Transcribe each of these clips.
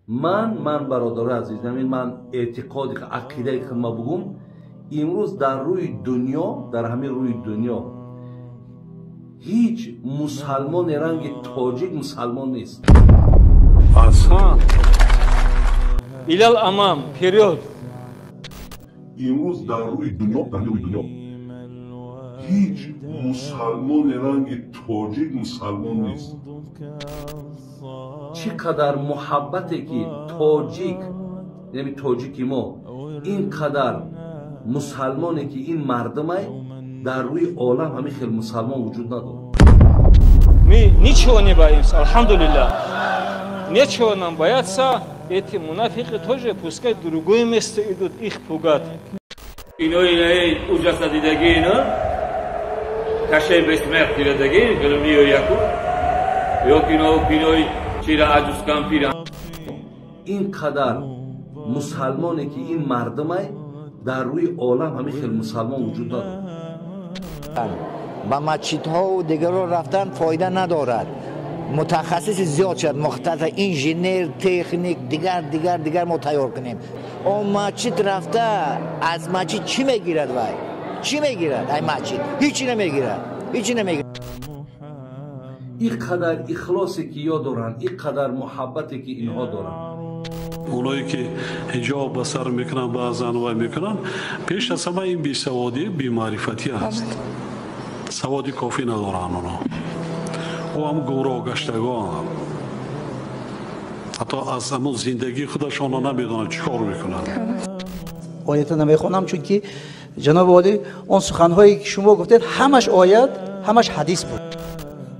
Ман бародари азиз, ҳамин ман эътиқоди ақидаи худ ма бугум, имрӯз дар рӯи дунё, дар ҳамин рӯи дунё ҳеҷ мусалмоне ранги тоҷик мусалмон нест. Асан Илал амам, вперёд! Имрӯз дар рӯи дунё, дар рӯи дунё ҳеҷ мусалмоне ранги тоҷик мусалмон нест. Чӣ қадар муҳаббате ки тоҷик, яъне тоҷики мо, ин қадар мусалмоне ки ин мардумай, дар рӯи олам ҳамин хел мусалмон вуҷуд надорад. Мы ничего не боимся, алҳамдулиллах. Нечего нам бояться. Эти мунафиқи тоже пускай в другое место идут их пугать. Ино инаи ужаса дидаги, ино кашей бессмерть дидаги, миё яку ё кино кинои чира аҷускан пира. Ин қадар мусалмоне ки ин мардумай, дар рӯи олам ҳамин хел мусалмон вуҷуд надорад. Ба масҷидҳову дигарро рафтан фоида надорад. Мутахассиси зиёд шуд, мухтасар инженер, техник, дигар дигар дигар мо тайёр кунем. Он масҷид рафта аз масҷид чӣ мегирад? Вай чӣ мегирад? Ай масҷид ҳичи намегирад, ҳичи намегирад. Ин қадар ихлосе ки ё доранд, ин қадар муҳаббате ки инҳо доранд. Оное ки ҳиҷоб ба сар мекунанд, баъзан вай мекунанд, пеш аз ҳама ин бесаводӣ, бемаърифатӣ аст. Саводи кофӣ надоранд онҳо. Ӯ ҳам гумроҳ гаштагон, ҳатто аз ҳамон зиндагии худашонро намедонанд, чӣ кор мекунанд. Оята намехонам, чунки ҷаноби олӣ, он суханҳое ки шумо гуфтед, ҳамаш оят, ҳамаш ҳадис буд.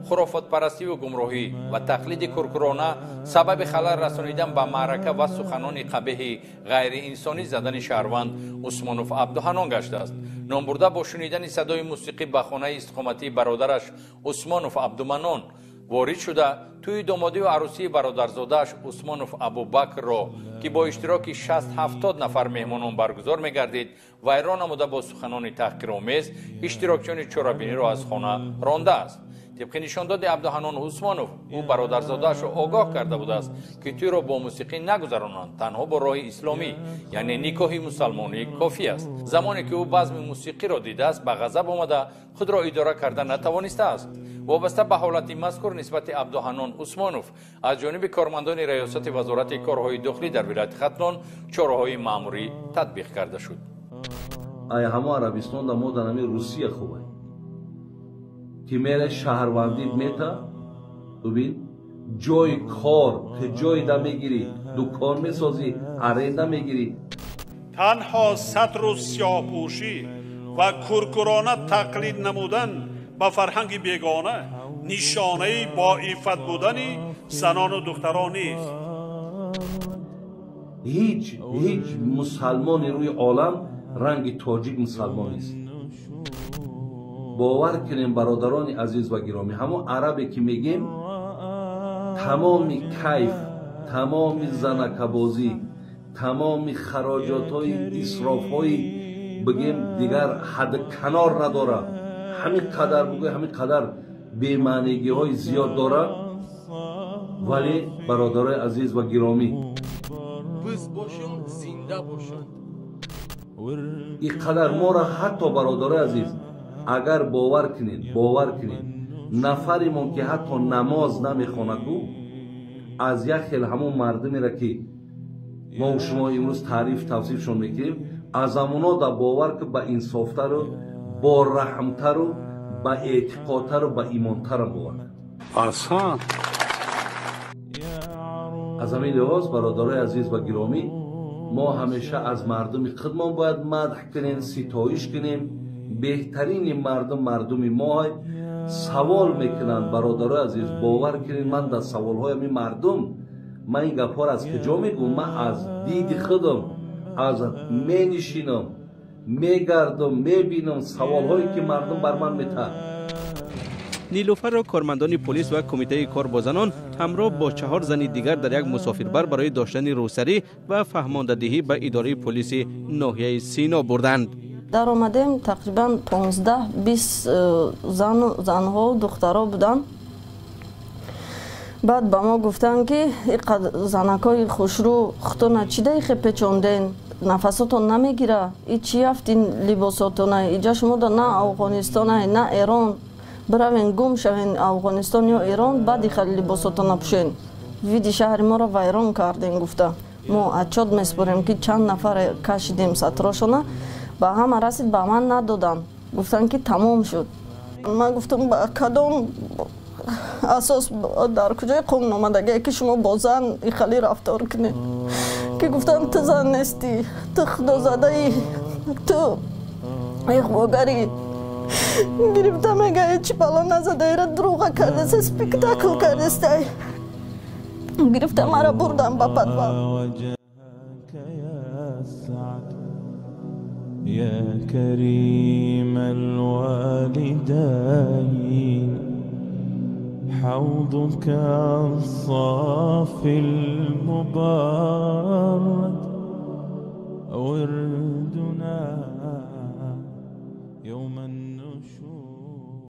Хурофотпарастиву гумроҳӣ ва тақлиди куркурона сабаби халал расонидан ба маърака ва суханони қабеҳи ғайриинсонӣ задани шаҳрванд Усмонов Абдуҳанон гаштааст. Номбурда бо шунидани садои мусиқӣ ба хонаи истиқоматии бародараш Усмонов Абдуманон ворид шуда, тӯи домодию арӯсии бародарзодааш Усмонов Абубакрро, ки бо иштироки 60-70 нафар меҳмонон баргузор мегардид, вайрон намуда, бо суханони таҳқиромез иштирокчиёни чорабиниро аз хона рондааст. Тибқи нишондоди Абдуҳанон Усмонов, ӯ бародарзодаашро огоҳ карда будааст, ки тӯйро бо мусиқӣ нагузаронанд, танҳо бо роҳи исломӣ, яъне никоҳи мусалмонӣ кофӣ аст. Замоне ки ӯ базми мусиқиро дидааст, ба ғазаб омада, худро идора карда натавонистааст. Вобаста ба ҳолати мазкур нисбати Абдуҳанон Усмонов аз ҷониби кормандони раёсати Вазорати корҳои дохилӣ дар вилояти Хатлон чораҳои маъмурӣ татбиқ карда шуд. Ай ҳамо Арабистон да мо дар ҳамин Русия хубай, ки мере шаҳрвандит мета, бибин, ҷои кор ки ҷой да мегирӣ, дукон месозӣ, аренда мегирӣ. Танҳо сатру сиёҳпӯшӣ ва куркурона тақлид намудан ба фарҳанги бегона нишонаи боиффат будани занону духтарон нест. Ҳеҷ мусалмони рӯи олам ранги тоҷик мусалмон нест. Бовар кунем, бародарони азиз ва гиромӣ, ҳамон арабе ки мегем, тамоми кайф, тамоми занакабозӣ, тамоми хароҷотҳои исрофҳои бигем, дигар ҳад канор надорад. Ҳамин қадар бугӯй, ҳамин қадар бемаънигиҳои зиёд дорад. Вале, бародарои азиз ва гиромӣ, биз бошем, зинда бошанд. Ин қадар моро ҳатто, бародарои азиз, агар бовар кунед, бовар кунед, нафаремон ки ҳатто намоз намехонаду, аз як хел ҳамон мардумеро ки мо шумо имрӯз таъриф тавсифшон мекунем, аз ҳамоно да бовар ки ба инсофтару бораҳмтару ба эътиқодтару ба имонтарам бовар. Асан. Аз ҳамин лиҳоз, бародарои азиз ва гиромӣ, мо ҳамеша аз мардуми худмон бояд мадҳ кунем, ситоиш кунем. Беҳтарини мардум мардуми мо. Савол мекунанд, бародарои азиз, бовар кунед, ман дар саволҳои ҳамин мардум, ман ин гапҳоро аз куҷо мегӯм? Ман аз диди худам, аз менишинам, мегардам, мебинам саволҳое ки мардум бар ман метаҳад. Нилуфарро кормандони полис ва кумитаи кор бо занон ҳамроҳ бо чаҳор зани дигар дар як мусофирбар барои доштани рӯсарӣ ва фаҳмондадиҳӣ ба идораи полиси ноҳияи Сино бурданд. Даромадем, тақрибан 15-20 занҳо, духтаро буданд. Баъд ба мо гуфтанд, ки занакҳои хушрӯ худтона чӣ даихе печонден, нафасотон намегира, и чӣ афт ин либосотона, иҷа шумода на Афғонистона, на Эрон, биравен гум шавен Афғонистон ё Эрон, баъд иха либосотона пӯшен, види шаҳри моро вайрон кардем гуфта. Мо отчёт меспорем, ки чанд нафар кашидем сатрошона, ба ҳама расид, ба ман надоданд, гуфтанд, ки тамом шуд. Ман гуфтам, ба кадом асос, дар куҷои қонун омадагие, ки шумо бо зан ихали рафтор кунед? Ки гуфтанд, ту зан нестӣ, ту худозадаӣ, ту иғвогарӣ. Гирифта мега, чӣ бало назадаира, дурӯға кардеса, спектакл кардестай. Гирифта мара бурдан ба подвал. يا كريم الوالدين، حوضك الصافي المبارد وردنا يوم